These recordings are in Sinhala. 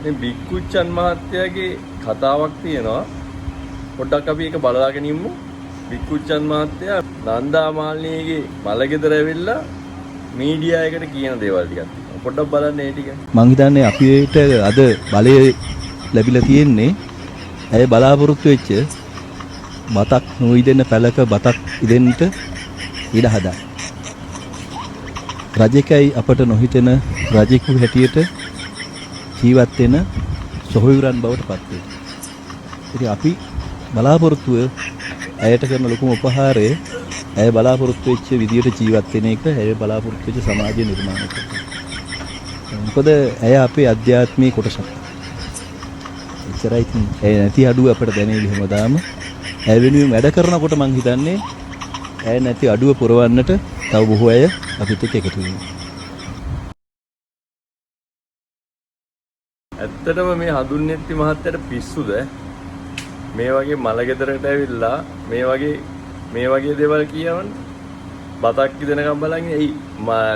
මේ බික්කුච්චන් මහත්තයාගේ කතාවක් තියෙනවා. පොඩ්ඩක් අපි ඒක බලාගෙන ඉමු. බික්කුච්චන් මහත්තයා නන්දා මාලිනීගේ මලගෙදර ඇවිල්ලා මීඩියා එකට කියන දේවල් ටිකක් තියෙනවා. පොඩ්ඩක් බලන්න ඒ ටික. මං හිතන්නේ අපිට අද බලය ලැබිලා තියෙන්නේ ඇය බලාපොරොත්තු වෙච්ච බතක් නොඉදෙන පැලක බතක් ඉදෙන්නට ඉඩ හදා. රජකයි අපට නොහිතෙන රජෙකු හැටියට ජීවත් වෙන සොහොයුරන් බවට පත් වෙනවා. ඉතින් අපි බලාපොරොත්තුව ඇයට කරන ලොකුම උපහාරය ඇය බලාපොරොත්තු වෙච්ච විදියට ජීවත් වෙන එක, ඇය බලාපොරොත්තු වෙච්ච සමාජය නිර්මාණය කරන එක. මොකද ඇය අපේ අධ්‍යාත්මීය කොටසක්. එච්චරයි. ඉතින් ඇය නැති අඩුව අපට දැනෙවි හැමදාම. ඇය වෙනුවෙන් වැඩ කරනකොට මං හිතන්නේ ඇය නැති අඩුව පුරවන්නට තව බොහෝ අය අපිත් එක්ක එකතු වෙනවා. ඇත්තටම මේ හඳුන්නෙත්ති මහත්තයාට පිස්සුද? මේ වගේ මලගෙදරකට ඇවිල්ලා මේ වගේ දේවල් කියවන්න, බතක් ඉදෙනකම් බලන් එයි.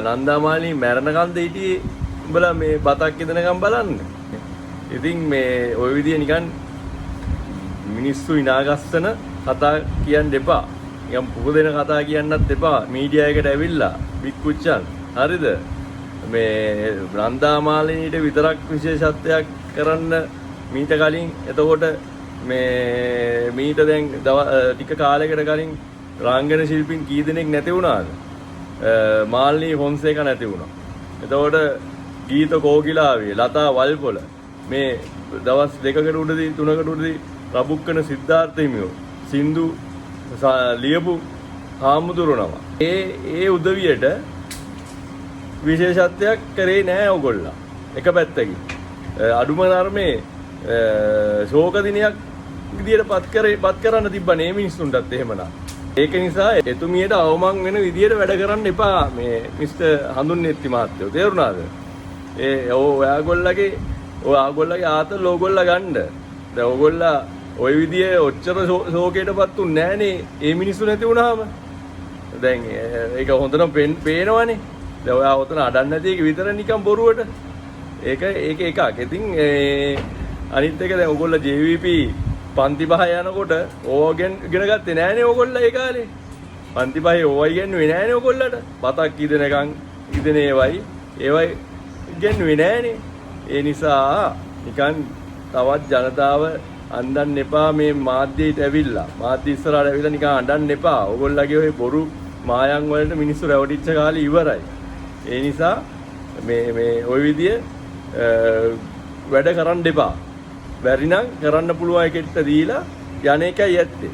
නන්දා මාලිනී මැරෙනකන්ද හිටියේ උඹලා මේ බතක් ඉදෙනකම් බලන්න? ඉතින් මේ ඔය විදිය නිකන් මිනිස්සු ඉනාගස්සන කතා කියන්න එපා. නිකන් පුහු දෙන කතා කියන්නත් එපා මීඩියා එකට ඇවිල්ලා බික්කුච්චන්. හරිද? මේ නන්දා මාලිනීට විතරක් විශේෂත්වයක් කරන්න මීට කලින්, එතකොට මේ මීට දැන් ටික කාලයකට කලින් රාංගන ශිල්පීන් කී දෙනෙක් නැති වුණාද? මාලිනී ෆොන්සේකා නැති වුණා. එතකොට ගීත කෝකිලාවේ ලතා වල්පොල, මේ දවස් දෙකකට උඩදී තුනකට උඩදී රබුක්කන සිද්ධාර්ථ හිමියෝ, සින්දු ලියපු හාමුදුරුවෝ නම. ඒ ඒ උදවියට විශේෂත්වයක් කරේ නෑ ඔයගොල්ලෝ. එක පැත්තකින්. අඩුම තරමේ ශෝක දිනයක් විදියට පත් කරන්න තිබ්බනේ මේ මිනිස්සුන්ටත් එහෙමනම්. ඒක නිසා එතුමියට අවමන් වෙන විදියට වැඩ කරන්න එපා මේ මිස්ටර් හඳුන්නෙත්ති මහත්තයෝ. තේරුණාද? ඒ ඔයාගොල්ලගේ ආතල් ඕගොල්ලා ගන්න. දැන් ඕගොල්ලා ඔය විදියේ ඔච්චර ශෝකයටපත් උන්නේ නෑනේ ඒ මිනිස්සු නැති වුණාම. දැන් ඒක හොඳටම පේනවනේ. දැන් ඔයා ඔතන අඩන්න නැති එක විතර නිකන් බොරුවට. ඒක ඒක එකක්. ඉතින් ඒ අනිත් එක, දැන් ඔයගොල්ලෝ JVP පන්ති පහ යනකොට ඕවා ඉගෙන ගත්තේ නෑනේ ඔයගොල්ලෝ ඒ කාලේ. පන්ති පහේ ඕවා ඉගෙනුවේ නෑනේ ඔයගොල්ලන්ට. බතක් ඉදෙනකන් ඉදෙන ඒවයි ඒවයි ඉගෙනුවේ නෑනේ. ඒ නිසා නිකන් තවත් ජනතාව අන්දන්න එපා මේ මාධ්‍යයට ඇවිල්ලා. මාධ්‍ය ඉස්සරහට ඇවිල්ලා නිකන් අඬන්න එපා. ඔයගොල්ලගේ ඔය බොරු මායම් වලට මිනිස්සු රැවටිච්ච කාලේ ඉවරයි. ඒ නිසා මේ මේ ඔය විදිය වැඩ කරන්න එපා. බැරි නම් කරන්න පුළුවන් එකෙක්ට දීලා යන එකයි ඇත්තේ.